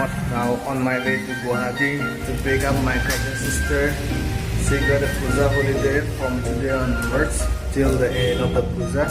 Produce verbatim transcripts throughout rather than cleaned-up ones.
Now on my way to Guwahati to pick up my cousin sister. She got a puja holiday from today onwards till the end of the puja.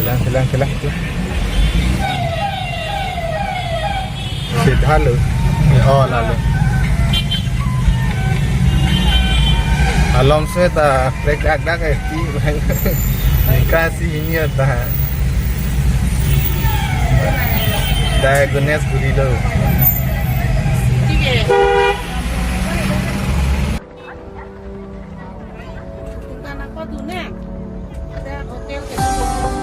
Silang, silang, silang. Sita lo. Oh, lalo. Alom seta, plek dak dak eh, ti. Kasi ini ata. Diagonal guri lo. Dukan apa tuh, Neng? Ada hotel kayak gitu.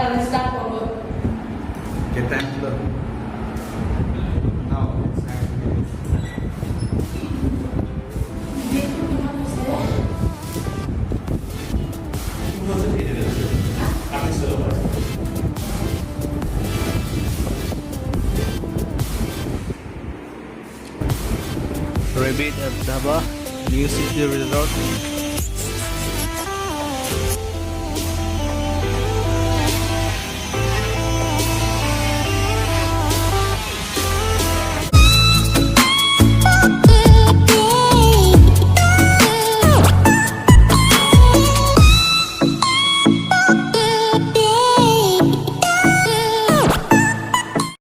Start forward. ¿Qué tal? No, exactly. Rabbit at Dhaba, New City Resort.